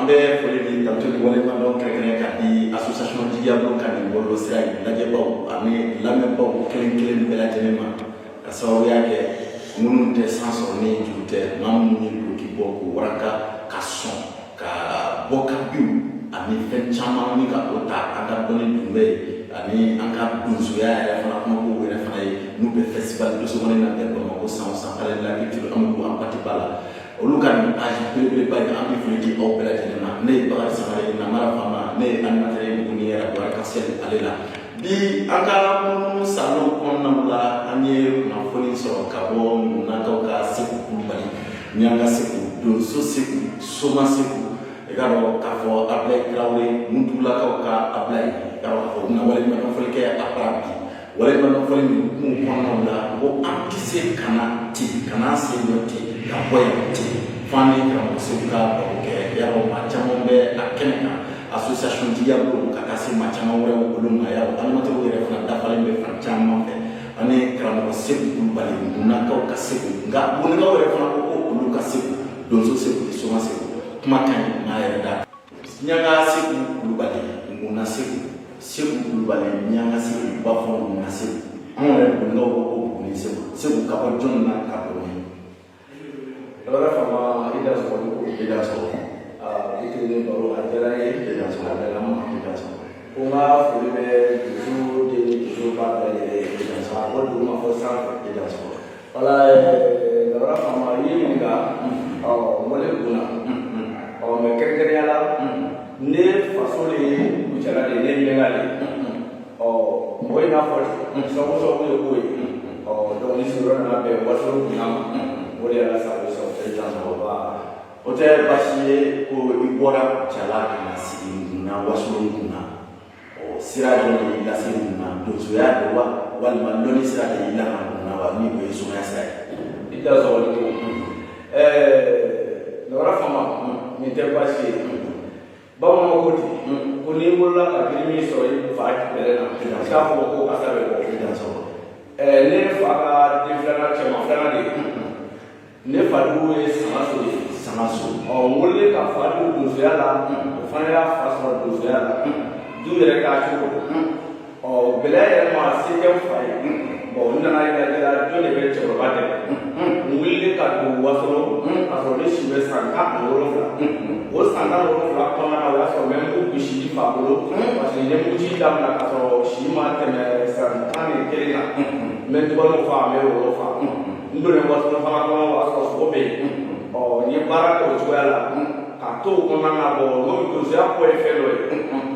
An bɛ foli ni tanto ni waleɲumandɔn kɛrɛnkɛrɛn ka di association Jigiyabulon ka nin bɔlɔlɔsira in lajɛbaw ani lamɛnbaw kelen kelen bɛɛ lajɛlen ma, ka sababuya kɛ minnu tɛ san sɔrɔ ni juru tɛ, maa minnu ye duloki bɔ k'o waraka ka sɔn ka bɔ ka biw ani fɛn caman ni ka o ta an ka dɔnni dunbɛ ye ani an ka donsoya yɛrɛ fana kumakow yɛrɛ fana ye, n'u bɛ festival Dosokɔni na bɛn Bamakɔ san o san, Palais de la Culture, an bɛ an ba la. Olu ka nin page belebeleba in, an bɛ foli di aw bɛɛ lajɛlen ma. Ne ye Bakari Sangare ye, Namara Fama, ne ye animateur ye Buguni Radio Arc-en-Ciel ale la. Bi, an ka munumunu salon kɔnɔnaw la, an ye kunnafoni sɔrɔ ka bɔ Ŋunakaw ka Segu Kulubali, Miyanka Segu, Donso Segu, Soma Segu, i k'a dɔn k'a fɔ Abilayi Tarawele, Muntugulakaw ka Abilayi, i k'a dɔn k'a fɔ u bɛna waleɲumandɔn fɔli kɛ a bara bi. Waleɲumandɔn fɔli min hukumu kɔnɔnaw la, ko an tɛ se ka na ten, ka n'an sen jɔ ten ka bɔ yan ten, f'an ni karamɔgɔ Segu ka baro kɛ. Yarɔ, maa caman bɛ a kɛnɛ kan, association Jigiyabulon ka taa se maa caman wɛrɛw olu ma. Yarɔ, animateurs yɛrɛ fana dafalen bɛ fan caman fɛ. Ani karamɔgɔ Segu Kulubali, Ŋunakaw ka Segu, nka Bugunikaw yɛrɛ fana ko ko olu ka Segu, Donso Segu, Soma Segu, kuma ka ɲi maa yɛrɛ da. Miyanka Segu Kulubali, Ŋuna Segu, Segu Kulubali, Miyanka Segu, u b'a fɔ Ŋuna Segu. Anw yɛrɛ Bugunikaw ko ko Buguni Segu. Segu, ka bɔ jɔn na ka bɔ min? Dɔwɛrɛ fama, i da sɔgɔ ko. I da sɔgɔ. I kelen baro, a diyara n ye. I da sɔgɔ. A bɛnna n ma. I da sɔgɔ. Ko n ka foli bɛ dusu den ni dusu ba bɛɛ lajɛlen ye. I da sɔgɔ. A bɔ dugu ma fɔ sanfɛ. I da sɔgɔ. Wala, Dɔwɛrɛ fama, i ye ɲininka, ɔ n bɔlen Gunna, ɔ mɛ kɛrɛnkɛrɛnnenya la, ne faso de ye Kucala de ye, ne ye Miɲanka de ye. Ɔ mɔgɔ in n'a fɔ ten, sababu sababu ye ko ye. Ɔ donc ni sigiyɔrɔ nana bɛn Wasolon Gunna ma, o de y'ala sago sɔrɔ. I da sɔgɔ. O tɛ baasi ye ko i bɔra Kucala ka na sigi Ŋuna, Wasolon Gunna. Ɔ sira jɔn de y'i lase Ŋuna? Donsoya de wa, walima lɔnni sira de y'i la ka Ŋuna wa, ni o ye somaya sira ye? I da sɔgɔli ko, Dɔwɛrɛ fama, nin tɛ baasi ye. Bamananw ko ten ko n'i wolola ka jiri min sɔrɔ i fa bɛlɛ na, i t'a fɔ ko kasa bɛ bɔ. I da sɔgɔ. Ne fa ka den filanan, cɛman filanan de ye. Ne fadugu ye Sangaso de ye. Sangaso. Ɔ n wololen ka fa don donsoya la, o fana y'a fa sɔrɔ donsoya la, du yɛrɛ k'a cogo. Ɔ gɛlɛya yɛrɛ ma se tɛ n fa ye. Bɔn, n nana yɛrɛ jɔn de bɛ cɛkɔrɔba dɛmɛ. N wulilen ka don Wasolon k'a sɔrɔ ne si bɛ san 17. O san 17 kɔnɔna na, o y'a sɔrɔ n bɛ mugu gosi i fa bolo, parce que n ye muguci daminɛ k'a sɔrɔ si ma tɛmɛ san 11 kan. N bɛ dɔgɔninw fa, n bɛ woro fa. N donnen Wasolon fana kɔnɔ, o y'a sɔrɔ sogo bɛ yen. Ɔ n ye baara kɛ o cogoya la ka to o kɔnɔna na. Bɔn, komi donsoya ko ye fɛn dɔ ye,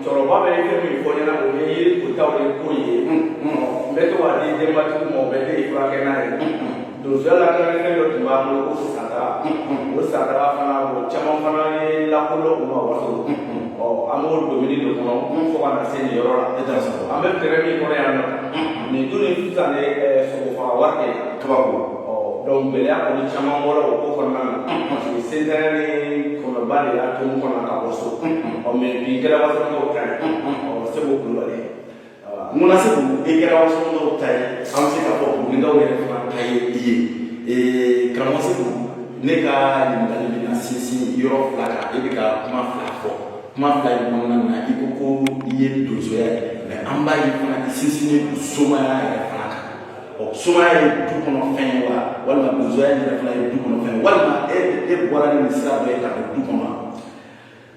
cɛkɔrɔba bɛ fɛn min fɔ n ɲɛna, o ye yiri kotaw de ko ye. Ɔ n bɛ to k'a di denbatigiw ma, o bɛ den furakɛ n'a ye. Donsoya la fɛn dɔ tun b'an bolo ko satara. O satara fana, o caman fana ye lakodɔn u ma Wasolon. Ɔ an b'o domini de kɔnɔ fo ka na se nin yɔrɔ la. I da sɔgɔ. An bɛ terrain min kɔnɔ yan nɔ, nin dun ni sisan de sogo faga wari de ye. Kabako. Ɔ donc gɛlɛya kɔni caman bɔra o ko kɔnɔna na, parce que sentanya ni kɔnɔba de y'a to n kɔnɔ ka bɔ so. Ɔ mais bi kɛra Wasolonkaw ta ye, ɔ Segu Kulubali. Ŋuna Segu, i kɛra Wasolonkaw ta ye, an bɛ se k'a fɔ Bugunikaw yɛrɛ fana ta ye i ye. Karamɔgɔ Segu, ne ka ɲininkali bɛna sinsin yɔrɔ fila kan. I bɛ ka kuma fila fɔ. Kuma fila in kɔnɔna na, i ko ko i ye donsoya ye, mɛ an b'a ye fana i sinsinnen don somaya yɛrɛ fana kan. Ɔ somaya ye du kɔnɔ fɛn ye wa, walima donsoya in yɛrɛ fana ye du kɔnɔ fɛn ye, walima e bɔra ni nin sira dɔ ye ka don du kɔnɔ?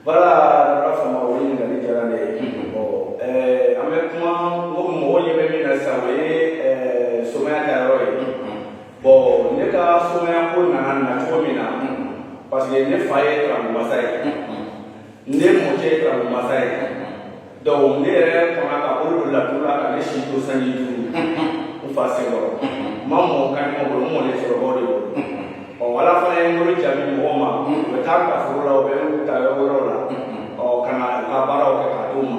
Voilà, Dɔwɛrɛ fama, o ɲininkali diyara ne ye. Bon, an bɛ kuma ko mɔgɔ ɲɛ bɛ min na sisan, o ye somaya ta yɔrɔ ye. Bon, ne ka somaya ko nana na cogo min na, parce que ne fa ye karamɔgɔmasa ye, ne mɔcɛ ye karamɔgɔmasa ye. Donc ne yɛrɛ kɔnna ka bolo don laturu la ka ne si to sanji 5 n fa senkɔrɔ. N ma mɔ kanɲɔgɔn bolo, n mɔlen cɛkɔrɔbaw de bolo. Ɔ ala fana ye n bolo jaabi mɔgɔw ma, u bɛ taa n ka foro la, u bɛ n ta yɔrɔ wɛrɛw la, ɔ ka na u ka baaraw kɛ k'a d'u ma.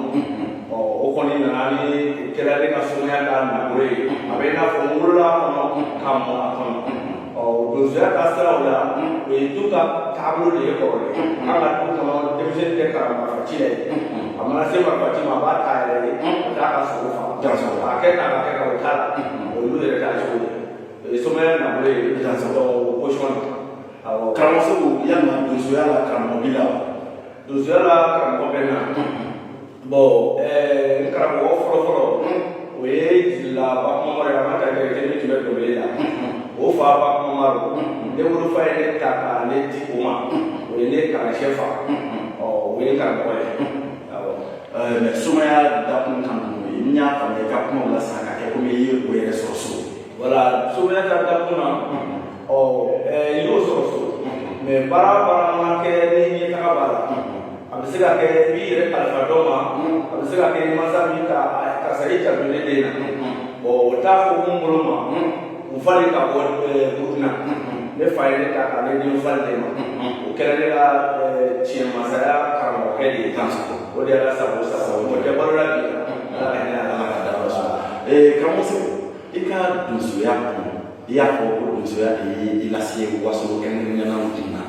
Ɔ o kɔni nana ni o kɛra ne ka somaya ka nabolo ye. A bɛ i n'a fɔ n wolola a kɔnɔ ka mɔ a kɔnɔ. Ɔ donsoya ka siraw la, o ye du ka taabolo de ye kɔrɔlen. An ka du kɔnɔ, denmisɛnnin tɛ kalan marifaci la ye. A mana se marifaci ma, a b'a ta yɛrɛ ye, a t'a ka sogo faga, k'a kɛ tan, k'a kɛ tan, o t'a la. Olu yɛrɛ t'a cogo ye, o ye somaya nabolo ye. Donc o position na, awɔ. Karamɔgɔ Segu, yalima donsoya la karamɔgɔ b'i la wa? Donsoya la karamɔgɔ bɛ na. Bon, n karamɔgɔ fɔlɔ-fɔlɔ, o ye Jilila Bakumamaro ye. A ma ta kɛ ne tun bɛ dɔnkili la, o fa Bakumamaro, ne wolofa ye ne ta ka ne di o ma, o ye ne kalansɛ fa. Ɔ, o ye n karamɔgɔ ye, awɔ. Mais somaya dakun kan kun ye, n y'a faamuya i ka kumaw la sisan ka kɛ komi i ye o yɛrɛ sɔrɔ so. Voilà, somaya ta dakun na, ɔ, n y'o sɔrɔ so, mais baara o baara mana kɛ ni ɲɛtaga b'a la, a bɛ se ka kɛ i b'i yɛrɛ kalifa dɔ ma, a bɛ se ka kɛ mansa min ka karisa i janto ne den na. Bon, o t'a fɔ mun bolo ma, u falen ka bɔ Burukina, ne fa ye ne ta ka ne den falen de ma. O kɛra ne ka tiɲɛ masaya karamɔgɔkɛ de ye. O de y'ala sago sago, o tɛ balo la bi, Ala ka hinɛ a la. Ala ka dayɔrɔ sɔrɔ. Karamɔgɔ Segu, i ka donsoya kɔnɔ, i y'a fɔ ko donsoya de ye i lase Waso kɛrɛnkɛrɛnnenya la na.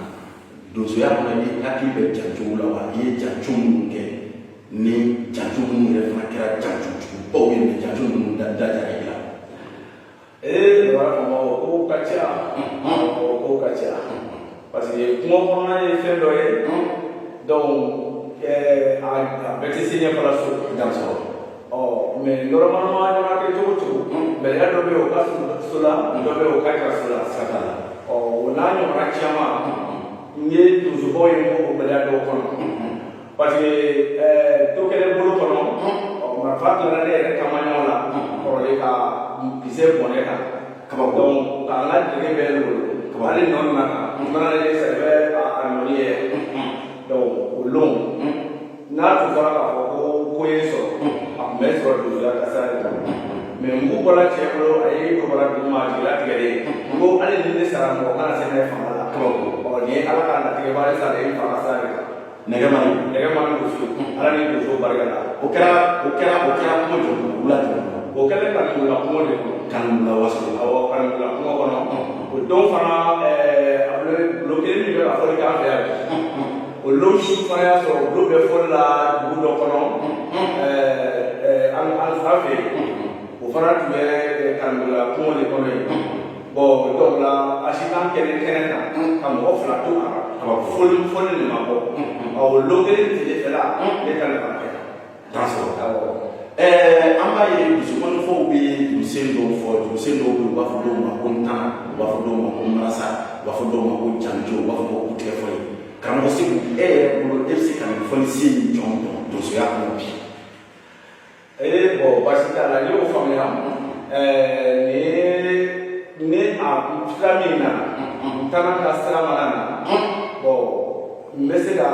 Donsoya kɔnɔ, i hakili bɛ jancow la wa? I ye janco minnu kɛ, ni janco minnu yɛrɛ fana kɛra janco jugubaw ye, mais janco ninnu da diyara i la. Ee, Dabara Fama, o ko ka ca, o ko ka ca, parce que kungo kɔnɔna ye fɛn dɔ ye, donc a bɛɛ tɛ se ɲɛfɔla so. I dan sɔrɔ. Ɔ, mais normalement, a mana kɛ cogo o cogo, bɛlɛya dɔ bɛ yen, o ka surun so la, dɔ bɛ yen, o ka jan so la. Siga t'a la. Ɔ, o n'a ɲɔgɔnna caman, n ye donsobaw ye o gɛlɛya dɔw kɔnɔ, parce que to kɛlen bolo kɔnɔ, ɔ, marifa dilanna ne yɛrɛ kamaɲɔgɔn la kɔrɔlen ka kisɛ bɔn ne kan. Kabako. Donc k'an ka dege bɛɛ ne bolo, hali nɔ nana kan n mana ne sa, i bɛ a nɔni ye. Donc o lon n'a tun fɔra k'a fɔ ko ko ye sɔrɔ, a tun bɛ sɔrɔ donsoya ka sira de kan, mais mugu bɔra cɛ bolo, a ye kɔbara dugu ma, a jigila tigɛlen. N ko hali ni ne sara, mɔgɔ kana se ne fanga la. Kabako. Ɔ, nin ye Ala ka latigɛ ba ye, sa de ye fanga sira de kan. Nɛgɛ ma ye. Nɛgɛ ma don fiyewu, Ala ni donso barika la. O kɛra kungo jɔ kɔnɔ, wula jɔ kɔnɔ? O kɛlen ka dugula kungo de kɔnɔ. Ka wula Waso. Awɔ, ka dugula kungo kɔnɔ. O don fana, a bolo bulon kelen min bɛ ka fɔli kɛ an fɛ yan bi, o lon su fana y'a sɔrɔ bulon bɛ fɔli la dugu dɔ kɔnɔ, an fa fɛ yen. O fana tun bɛ Kanugula kungo de kɔnɔ yen. Bon, donc la accident kɛlen kɛnɛ kan ka mɔgɔ fila to a kan, fɔli fɔli de ma bɔ. Ɔ, o lon kelen tile fɛla, ne ta nin kɛ. Dan sɔrɔ. Awɔ. An b'a ye dusukɔnifɔw bɛ dugusen dɔw fɔ, dugusen dɔw bɛ yen, u b'a fɔ dɔw ma ko ntana, u b'a fɔ dɔw ma ko marasa, u b'a fɔ dɔw ma ko janjo, u b'a fɔ ko kutigɛfɔli. Karamɔgɔ Segu, e yɛrɛ bolo, e bɛ se ka nin fɔlisen in jɔn dɔn donsoya kɔnɔ bi? Ee, bon, baasi t'a la, ne y'o faamuya. Ni ni a sira min nana, n taara ka sira mana na, bon, n bɛ se ka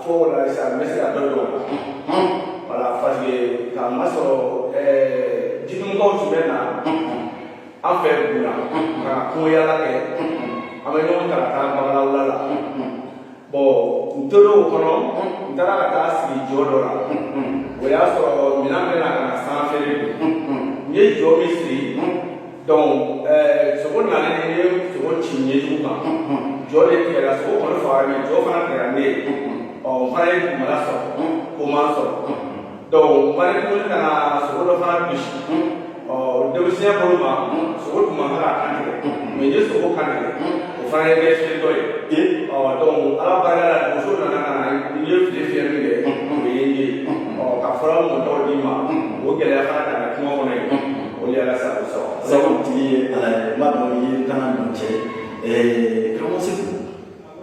fɔ o la sisan, n bɛ se ka dɔ dɔn o la. Voilà, parce que k'a masɔrɔ jidunkaw tun bɛ na an fɛ Buna ka na kungo yaala kɛ, an bɛ ɲɔgɔn ta ka taa bagalawula la. Bon, n tora o kɔnɔ, n taara ka taa sigi jɔ dɔ la. O y'a sɔrɔ minɛn bɛ na ka na san feere don. N ye jɔ min siri, donc sogo nalen, n ye sogo ci ɲɛjugu kan, jɔ de tigɛra, sogo kɔni fagara, mais jɔ fana tigɛra ne ye. Ɔ, n fana ye dugumala sɔrɔ, koman sɔrɔ. Donc n fana tuguni ka na sogo dɔ fana bisi. Ɔ, denmisɛnya bolo ma, sogo tun man kan ka kan tigɛ, mais n ye sogo kan tigɛ, o fana ye kɛ fiyentɔ ye. Ɔ, donc Ala barika la, muso nana ka na n ye file fiyɛ min kɛ, o ye n ye. Ɔ, ka fura mɔtɔw d'i ma, o gɛlɛya fana ka na kungo kɔnɔ yen. O de y'ala sago sɔrɔ. Sabu tigi ye Ala ye, n b'a dɔn i ye n tana ɲɔgɔn cɛ. Karamɔgɔ Segu,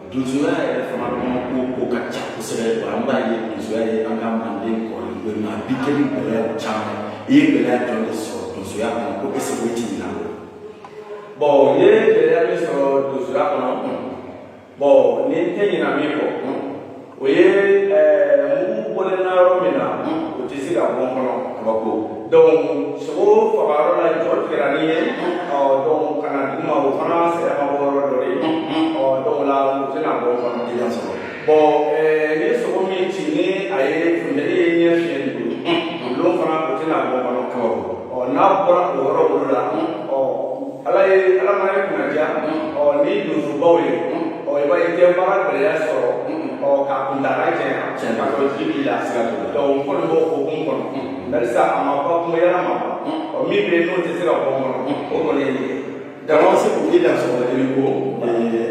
donsoya yɛrɛ fana kɔnɔ, ko ka ca kosɛbɛ wa. An b'a ye donsoya ye an ka manden kɔrɔlen ko ye, mais a bi kɛ ni gɛlɛyaw caman ye. I ye gɛlɛya jɔn de sɔrɔ donsoya kɔnɔ ko est ce que o ti ɲina o? Bon, n ye gɛlɛya min sɔrɔ donsoya kɔnɔ, bon, ni n tɛ ɲina min kɔ, o ye mugu bɔlen na yɔrɔ min na, o tɛ se ka bɔ n kɔnɔ. Kabako. Donc sogo faga yɔrɔ la, jɔ tigɛra ni ye. Ɔ, donc ka na dugu ma, o fana saya ma bɔ yɔrɔ dɔ de ye. Ɔ, donc la o tɛna bɔ n kɔnɔ. I y'a sɔrɔ. Bon, ni sogo min ci ni a ye funteni ye ɲɛ fiyɛ nin bolo, o lon fana o tɛna bɔ n kɔnɔ. Kabako. Ɔ, n'a bɔra o yɔrɔ bolo la, ɔ, Ala ye Ala mana ye kunnaja, ɔ, ni donsobaw ye, ɔ, i b'a ye i tɛ baara gɛlɛya sɔrɔ, ɔ, k'a kuntaala janya k'a sɔrɔ ji b'i la. Siga t'o la. Donc n kɔni b'o hokumu kɔnɔ, barisa a ma ban, kungo yala ma ban. Ɔ, min bɛ yen n'o tɛ se ka bɔ n kɔnɔ, o kɔni ye nin ye. Karamɔgɔ Segu, i dan sɔrɔ i ko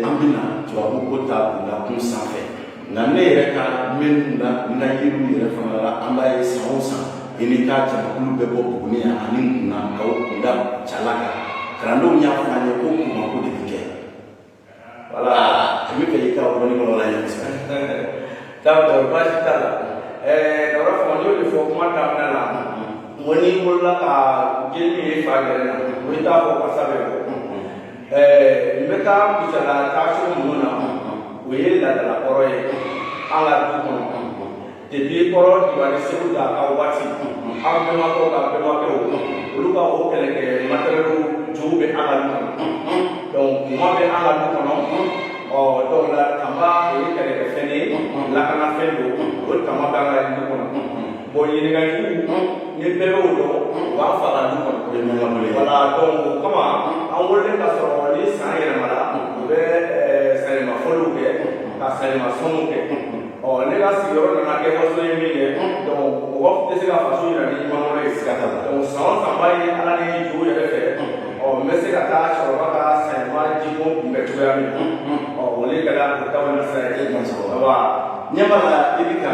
an bɛna tubabu ko ta k'u la kun sanfɛ. Nka ne yɛrɛ ka minnu la, n ka yiriw yɛrɛ fana la, an b'a ye san o san i n'i ka jamakulu bɛ bɔ Buguni yan ani Kunna k'aw kunda Cala kan. Kalandenw y'a fɔ an ye ko kumako de bɛ kɛ. Voilà. N bɛ fɛ i ka o yɔrɔnin kɔnɔ la kosɛbɛ. D'accord, baasi t'a la. Dawuda Fama, n y'o de fɔ kuma daminɛ la. N ko n'i wolola ka jeli min ye fa gɛrɛ na, o i t'a fɔ kasa bɛ bɔ. N bɛ taa Kucala taacogo minnu na, o ye laadalakɔrɔ ye an ka du kɔnɔ. Depuis kɔrɔ Diwani Segu da ka waati, an bɛnbakɛw ka bɛnbakɛw, olu ka o kɛlɛkɛ matériel jugu bɛ an ka du kɔnɔ. Donc kuma bɛ an ka du kɔnɔ. Ɔ donc la tama, o ye kɛlɛkɛfɛn ye, lakanafɛn don, o tama bɛ an ka du kɔnɔ. Bon, ɲininkaliw ni bɛɛ b'o dɔn, u b'an faga du kɔnɔ. O ye ɲɔgɔn bolo ye. Voilà, donc o kama an wololen ka sɔrɔ ni san yɛlɛmana, u bɛ sanyɛlɛma fɔliw kɛ ka sanyɛlɛma sɔnniw kɛ. Ɔ ne ka sigiyɔrɔ nana kɛ waso ye min kɛ, donc mɔgɔ tɛ se ka faso yira ni ɲuman ye. Siga t'a la. Donc san o san b'a ye Ala ni jugu yɛrɛ fɛ, ɔ n bɛ se ka taa cɛkɔrɔba ka sanyɛlɛma jiko kunbɛ cogoya min na. Ɔ o de kɛra o taw na sira ye. E ma sɔrɔ. Wa ɲɛ b'a la, i bɛ ka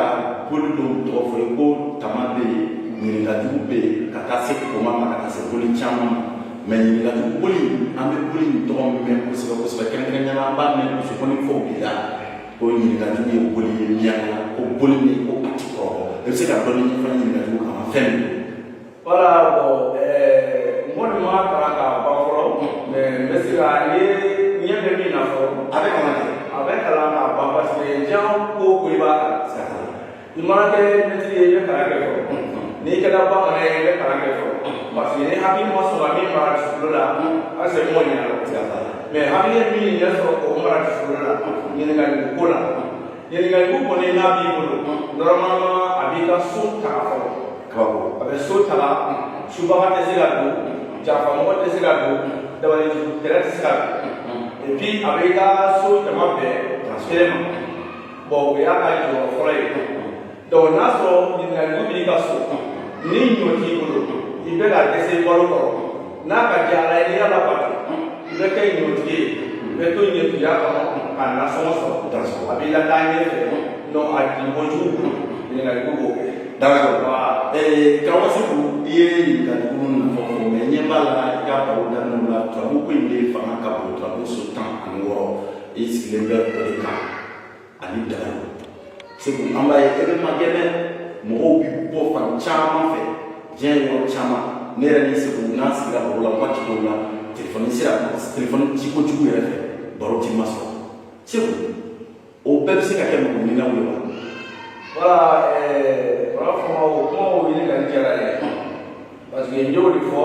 boli dɔw tɔgɔ fɔ, i ko tama bɛ yen, ɲininkajugu bɛ yen, ka taa se koma ma, ka taa se boli caman ma. Mais ɲininkajugu boli, an bɛ boli in tɔgɔ mɛn kosɛbɛ kosɛbɛ, kɛrɛnkɛrɛnnenya la an b'a mɛn musokɔni fɔw bi la ko ɲininkajugu ye boli ye miyankala, ko boli min ko a ti kɔrɔbɔ. I bɛ se ka dɔɔni ɲɛfɔ ɲininkajugu kan, fɛn min don? Voilà, bon, n kɔni ma kalan k'a ban fɔlɔ, mais n bɛ se ka n ye ɲɛ bɛ min na fɔlɔ. A bɛ kalan kɛ. A bɛ kalan k'a ban parce que diɲɛ ko o ko i b'a kalan. Siga t'a la. I mana kɛ mɛtiri ye, i bɛ kalan kɛ fɔlɔ. N'i kɛra bamanan ye, i bɛ kalan kɛ fɔlɔ. Parce que ni hakili ma sɔn ka min mara dusukolo la, halisa i m'o ɲɛnabɔ. Siga t'a la. Mais hakili ye min ɲɛ sɔrɔ k'o mara dusukolo la, ɲininkali ko la. Ɲininkali ko kɔni n'a b'i bolo, normalement a b'i ka so taga fɔlɔ. Kabako. A bɛ so taga, subaga tɛ se ka don, janfamɔgɔ tɛ se ka don, dabalijugu kɛlɛ tɛ se ka don. Et puis a b'i ka so jama bɛɛ kelen ma. Bon, o y'a ka jɔyɔrɔ fɔlɔ ye. Donc n'a sɔrɔ ɲininkaliw b'i ka so, ni ɲɔ t'i bolo, i bɛ ka dɛsɛ balo kɔrɔ, n'a ka diya Ala ye, n'i y'a labato, i bɛ kɛ ɲɔtigi ye, i bɛ to ɲɛtuguya kɔnɔ ka nasɔngɔ sɔrɔ. A b'i lataa ɲɛfɛ. Donc a di kojugu, ɲininkaliw b'o kɛ. D'accord. Voilà. Karamɔgɔ Seku, i ye ɲininkaliw nafa fɔ, mais ɲɛ b'a la i ka baro daminɛw la, turabu ko in de fanga ka bon. Turabu so 16, i sigilen bɛ o de kan ani dabali. Seku, an b'a ye e bɛ ma gɛlɛn, mɔgɔw bi bɔ fan caman fɛ, diɲɛ yɔrɔ caman. Ne yɛrɛ ni Seku n'an sigira baro la waati dɔw la, telefɔni sira, telefɔni ci kojugu yɛrɛ fɛ, baro ti ma sɔrɔ. Seku, o bɛɛ bɛ se ka kɛ mɔgɔ ɲininaw ye wa? Voilà, b'a fɔ o kumaw ɲininkali diyara n ye parce que n y'o de fɔ.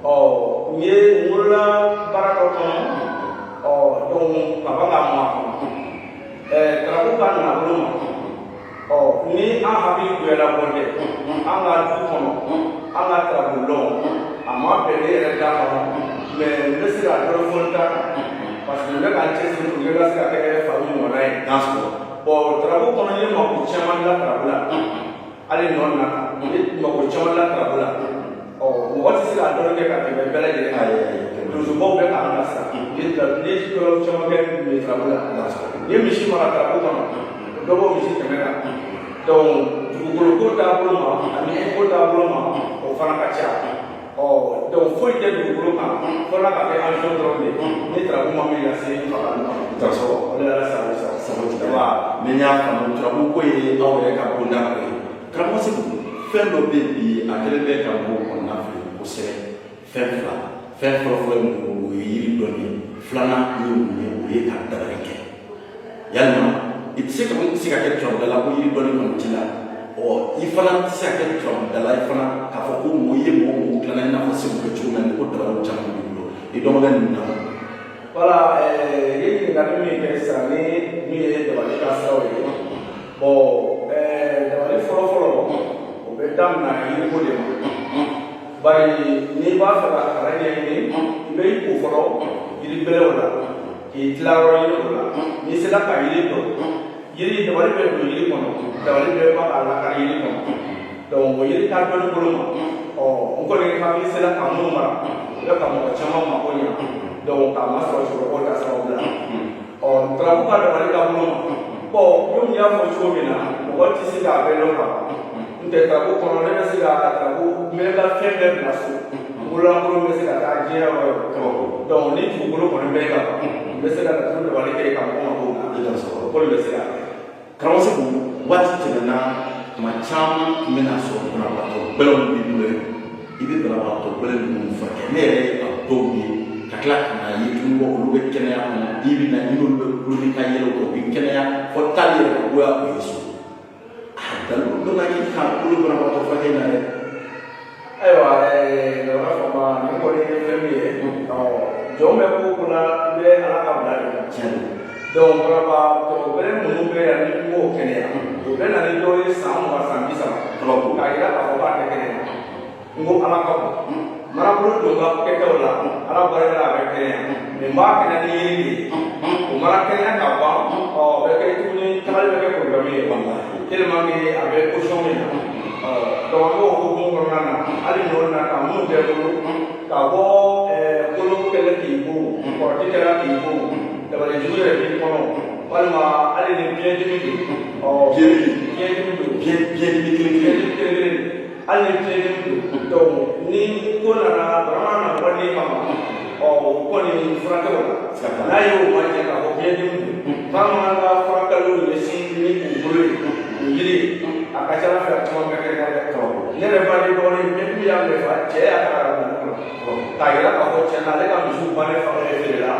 Ɔ n ye n wolola baara dɔ kɔnɔ, ɔ donc ka ban ka mɔ a kɔnɔ. Tarabu ka nabolo ma, ɔ ni an hakili goyala bɔ tɛ an ka du kɔnɔ, an ka tarabu lɔn a ma bɛn ne yɛrɛ da kɔnɔ, mais n bɛ se ka dɔ fɔ n ta kan parce que n bɛ ka n cɛsiri pour que n ka se ka kɛ faru ɲɔgɔnna ye. D'accord. Bon, tarabu kɔnɔ, n ye mako caman dilan tarabu la, hali nɔ na n ye mako caman dilan tarabu la. Ɔ mɔgɔ tɛ se ka dɔnni kɛ ka tɛmɛ bɛɛ lajɛlen kan. Ayi, ayi. Donsobaw bɛ k'an bilasira. N ye yɔrɔ caman kɛ min tarabu la. N ye misi mara tarabu kɔnɔ, dɔ bɔ misi 100 kan. Donc dugukolo ko taabolo ma ani ko taabolo ma, o fana ka ca. Ɔ donc foyi tɛ dugukolo kan fo n'a ka kɛ avion dɔrɔn de ye ni tarabu ma min lase fagali ma. D'accord. O de la sago sago. Sago tigɛ. Wa ni n y'a faamu, turabu ko ye aw yɛrɛ ka bonda ko ye. Karamɔgɔ Seku, fɛn dɔ bɛ yen bi, a kɛlen bɛ ka mɔgɔw kɔnɔna fili kosɛbɛ. Fɛn fila, fɛn fɔlɔfɔlɔ ye mun ye? O ye yiri dɔnni ye. Filanan ye mun ye? O ye ka dabali kɛ. Yalima i tɛ se ka tɛ se ka kɛ turabudala ko yiri dɔnni kɔni t'i la? Ɔ i fana tɛ se ka kɛ turabudala ye fana k'a fɔ ko mɔgɔ i ye mɔgɔ mɔgɔ dilanna i n'a fɔ Segu bɛ cogo min na, ko dabaliw caman b'i bolo, i dɔn bɛ nin na. Voilà, i ye ɲininkali min kɛ sisan ni min ye dabali ka siraw ye. Bon, dabali fɔlɔ-fɔlɔ, o bɛ daminɛ yiriko de ma. Bari n'i b'a fɛ ka kalan ɲɛɲini, i bɛ i ko fɔlɔ yiri bɛlɛw la k'i tila yɔrɔ ɲini o la. N'i sera ka yiri dɔn, yiri dabali bɛ don yiri kɔnɔ, dabali bɛ ba k'a lakari yiri kɔnɔ. Donc o yiri ta dɔnni bolo ma, ɔ n kɔni hakili sera ka minnu mara, o bɛ ka mɔgɔ caman mako ɲɛ. Donc k'a ma sɔrɔ cɛkɔrɔbaw ta sababu la. Ɔ turabu ka dabali ka bolo ma, Bon, komi n y'a fɔ cogo min na, mɔgɔ tɛ se k'a bɛɛ dɔn ka ban. N tɛ tako kɔnɔ, ne bɛ se ka tako, n bɛ n ka fɛn bɛɛ bila so, n bololankolon bɛ se ka taa diɲɛ yɔrɔ o yɔrɔ. Kabako. Donc ni dugukolo kɔni bɛ ka ban, n bɛ se ka laturu dabali kɛ ka mɔgɔ mako I ka sɔrɔ. O kɔni bɛ se ka kɛ. Karamɔgɔ Seku, waati tɛmɛna, tuma caman tun bɛna sɔrɔ banabagatɔ gɛlɛnw b'i bolo yen, i bɛ banabagatɔ gɛlɛn ninnu furakɛ. Ne yɛrɛ ye a dɔw ye ka tila ka na ye tuguni ko olu bɛ kɛnɛya kɔnɔ. Bi bi in na, i n'olu bɛ kulo ka yɛlɛ o kan, u bɛ kɛnɛya fɔ taali yɛrɛ ka goya o ye so. A dalu dɔ la k'i ka kolo banabagatɔ furakɛ in na dɛ. Ayiwa, Lamara Fama, nin kɔni ye fɛn min ye, ɔ jɔn bɛ ko ko la, i bɛ Ala ka bila de la. Tiɲɛ don. Donc banabaatɔ gɛlɛn minnu bɛ yan ni n b'o kɛnɛya, o bɛ na ni dɔw ye san 20, san 30. Kabako. K'a yira k'a fɔ k'a tɛ kɛnɛya. N ko Ala ka bon manabolo don ka kɛtaw la, Ala barika la, a bɛ kɛnɛya. Nin b'a kɛnɛya ni yiri de ye. O mana kɛnɛya ka ban, ɔ o bɛ kɛ tuguni, tagali bɛ kɛ problème ye, tellement que a bɛ position min na. Ɔ donc an b'o hukumu kɔnɔna na, hali n'o na ka minnu tɛ bolo ka bɔ, kolo kɛlɛ k'i bon, kɔrɔti kɛra k'i bon, dabali jugu yɛrɛ b'i kɔnɔ, walima hali ni biyɛndimi don. Ɔ Biyɛndimi. Biyɛndimi don. Biyɛndimi kelen kelen. Biyɛndimi kelen kelen, hali ni biyɛndimi don. Donc ni ko nana, bana mana na mɔgɔ ni kama, ɔ o kɔni furakɛ o la. Siga t'a la. N'a ye o ma jɛ k'a fɔ biyɛndimi don, fana mana ka furakɛliw ɲɛsin ni u bolo ye, u yiri ye, a ka ca Ala fɛ, a caman bɛ kɛnɛya dɛ. Kabako. Ne yɛrɛ baden dɔgɔnin, biyɛndimi y'a minɛ fa, cɛ y'a ta ka bila du kɔnɔ k'a yira k'a fɔ tiɲɛ na, ale ka misiw bannen fan bɛɛ feere la,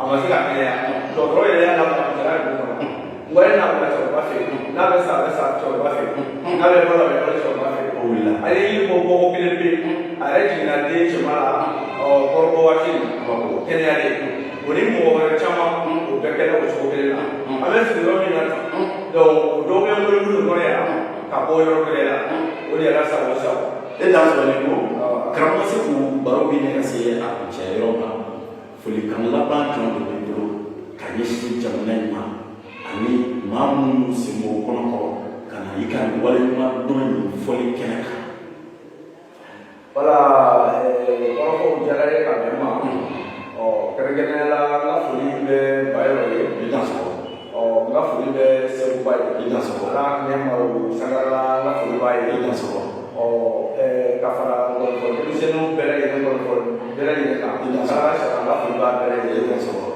a ma se ka kɛnɛya. Dɔgɔtɔrɔ yɛrɛ y'a labila cɛla dugu kɔnɔ. N ko e n'a bila cɛkɔrɔba fɛ yen, n'a bɛ sa, a bɛ sa cɛkɔrɔba fɛ yen, n'a bɛ balo, a bɛ balo cɛkɔrɔba fɛ yen. O wulila. A ye yiri bɔ bɔko kelen pe, a yɛrɛ jiginna den cɛman la, ɔ kɔrɔbɔ waati min, Kabako. kɛnɛyalen. O ni mɔgɔ wɛrɛ caman, o bɛɛ kɛra o cogo kelen na. An bɛ sigi yɔrɔ min na tan, donc o dɔw bɛ n bolo minnu kɔnɔ yan ka bɔ yɔrɔ kelen la, o de yɛrɛ sago sago. E t'a sɔrɔ ni ko karamɔgɔ Seku, baro bɛ ne ka se a kuncɛ yɔrɔ ma. Folikan laban jɔn de b'i bolo ka ɲɛsin jamana in ma ani maa minnu y'u sen bɔ o kɔnɔ kɔrɔ ka na i ka nin waleɲuman dɔn in fɔli kɛnɛ kan? Wala, kɔrɔfɔw diyara ye ka bɛn ma. Ɔ kɛrɛnkɛrɛnnenya la, n ka foli bɛ Bayɔrɔ ye. I t'a sɔrɔ. Ɔ n ka foli bɛ Seguba ye. I t'a sɔrɔ. Ala ne Maro Sangara, n ka foli b'a ye. I t'a sɔrɔ. Ɔ ka fara nkɔnifɔ denmisɛnninw bɛɛ lajɛlen, nkɔnifɔ bɛɛ lajɛlen kan. I t'a sɔrɔ. Ala sara, n ka foli b'a bɛɛ I lajɛlen. t'a sɔrɔ.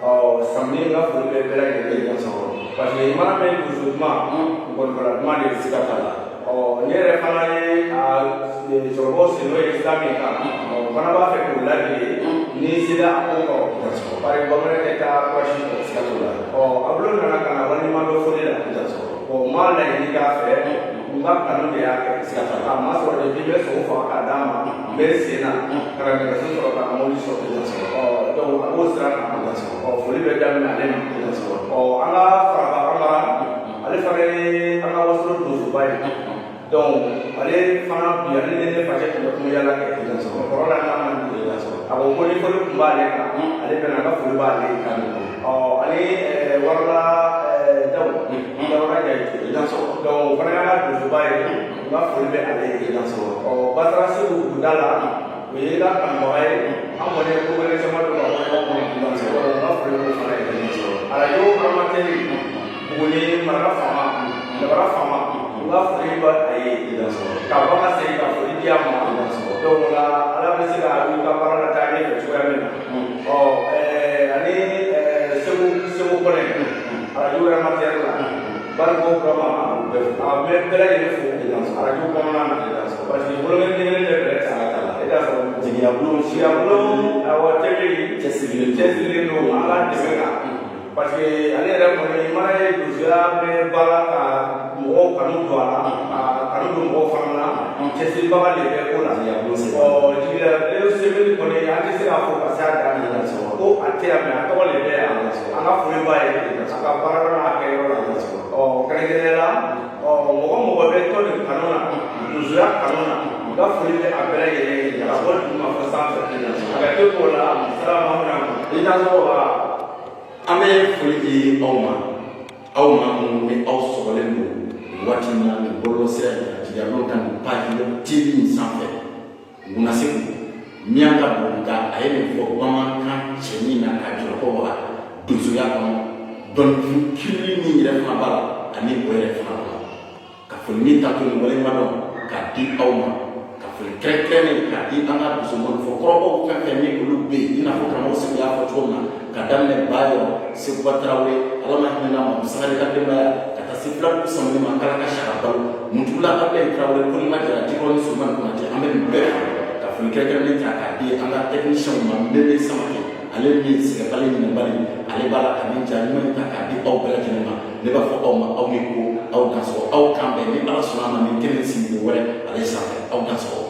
Ɔ Samini, n ka foli bɛ bɛɛ I lajɛlen, t'a sɔrɔ. parce que i mana mɛn dusu duman, nkɔnifɔla duman de. Siga t'a la. Ɔ ne yɛrɛ fana ye a cɛkɔrɔbaw sen n'o ye sira min kan, ɔ o fana b'a fɛ k'o ladege ni sera a ko kɔrɔ, I t'a sɔrɔ. bari bamanan tɛ taa kɔlɔsi kɔ. Siga t'o la. Ɔ a bolo nana ka na waleɲuman dɔ foli la. I t'a sɔrɔ. Bon, n m'a laɲini k'a fɛ, n ka kanu de y'a kɛ. Siga t'a la. K'a ma sɔrɔ de bi bɛ sogo faga k'a d'a ma, n bɛ sen na ka na nɛgɛso sɔrɔ, ka na mobili sɔrɔ. I t'a sɔrɔ. Ɔ donc a b'o sira kan. I t'a sɔrɔ. Ɔ foli bɛ daminɛ ale ma. I t'a sɔrɔ. Ɔ an ka faraba Amara, ale fana ye an ka Wasolon donsoba ye. Donc ale fana bi, ale ni ne facɛ tun bɛ kuma yala kɛ. I t'a sɔrɔ. Kɔrɔ la n'a man di. I t'a sɔrɔ. A ko ko ni foli tun b'ale kan, ale bɛna, n ka foli b'ale ye. Ɔ ani warala Dawu Dawura Jayite. I t'a sɔrɔ. Donc o fana y'an ka donsoba ye, n ka foli bɛ ale ye. I t'a sɔrɔ. Ɔ Basara Segu buguda la, o ye ka kanubaga ye. An kɔni ye ko wɛrɛ caman don ka bɔ ɲɔgɔn kɔnɔ. Donc n ka foli b'o fana ye. I t'a sɔrɔ. Arajo amatɛri Buguni Maraka Fama, Dabara Fama, n ka foli bɛ a ye. I t'a sɔrɔ. Ka ba ka segin ka foli di a ma. I t'a sɔrɔ. Donc o la, Ala bɛ se ka i ka baara la taa ɲɛfɛ cogoya min na. Ɔ ani Segu Kɔnɛ, arajo amatɛri la, Bariko Burama, a bɛ bɛɛ lajɛlen fo arajo kɔnɔna na, parce que bolokɛni kelen tɛ bɛrɛ ta. Siga t'a la. E t'a sɔrɔ. Jigiya bulon. Jigiya bulon, awɔ, tɛbi. Cɛsirilen don. Cɛsirilen don an ka dɛmɛ kan, parce que ale yɛrɛ kɔni mana ye donsoya bɛ baara ka mɔgɔw kanu don a la, ka kanu don mɔgɔw fana na, cɛsiribaga de bɛ ko la. Jigiya bulon sɛbɛn. Ɔ jigiya bulon sɛbɛnni kɔni, an tɛ se k'a fɔ ka se a dan na ko a tɛ yan, mais a tɔgɔ de bɛ yan. An ka foli b'a ye a ka baara yɔrɔ n'a kɛyɔrɔ la. Ɔ kɛrɛnkɛrɛnnenya la, ɔ mɔgɔ mɔgɔ bɛ tɔn nin kanu na, donsoya kanu na, n ka foli bɛ a bɛɛ lajɛlen ye ka bɔ duguma fɔ sanfɛ. A ka to k'o la sira ma min na. I t'a sɔrɔ. An bɛ foli di aw ma, aw ma minnu ni aw sɔgɔlen don nin waati in na nin bɔlɔlɔsira in kan, Jigiya bulon ka nin page TV in sanfɛ. Gunna Segu Miyanka don, nka a ye nin fɔ bamanankan cɛɲi na ka jɔlɔkɔ waga donsoya kɔnɔ. Dɔnnifin kirili min yɛrɛ fana b'a la, ani o yɛrɛ fana b'a la. Ka foli ni tato ni waleɲuman dɔn k'a di aw ma, ka foli kɛrɛnkɛrɛnnen k'a di an ka dosomɔnifɔkɔrɔbaw fɛn fɛn ni olu bɛ yen, i n'a fɔ karamɔgɔ Segu y'a fɔ cogo min na, ka daminɛ Bayɔrɔ Seguba Tarawele, Ala ma hinɛ n'a ma, Musakari ka denbaya, ka taa se Filadugu Samani ma, Kala ka Saka Balo, Muntugula Abulayi Tarawele, Kolima Jara, Jikɔrɔni Solomani Konatɛ. An bɛ nin bɛɛ fo, ka foli kɛrɛnkɛrɛnnen ta k'a di an ka technicien ma, Mebe Samake, ale min ye sɛgɛbali ɲinɛbali, ale b'a la ka nin ja ɲuman in ta k'a di aw bɛɛ lajɛlen ma. Ne b'a fɔ aw ma, aw ni ko, aw dansɔgɔ, aw kan bɛn ni Ala sɔnna a ma nin kelen sigi wɛrɛ ale sanfɛ. Aw dansɔgɔ.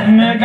Ne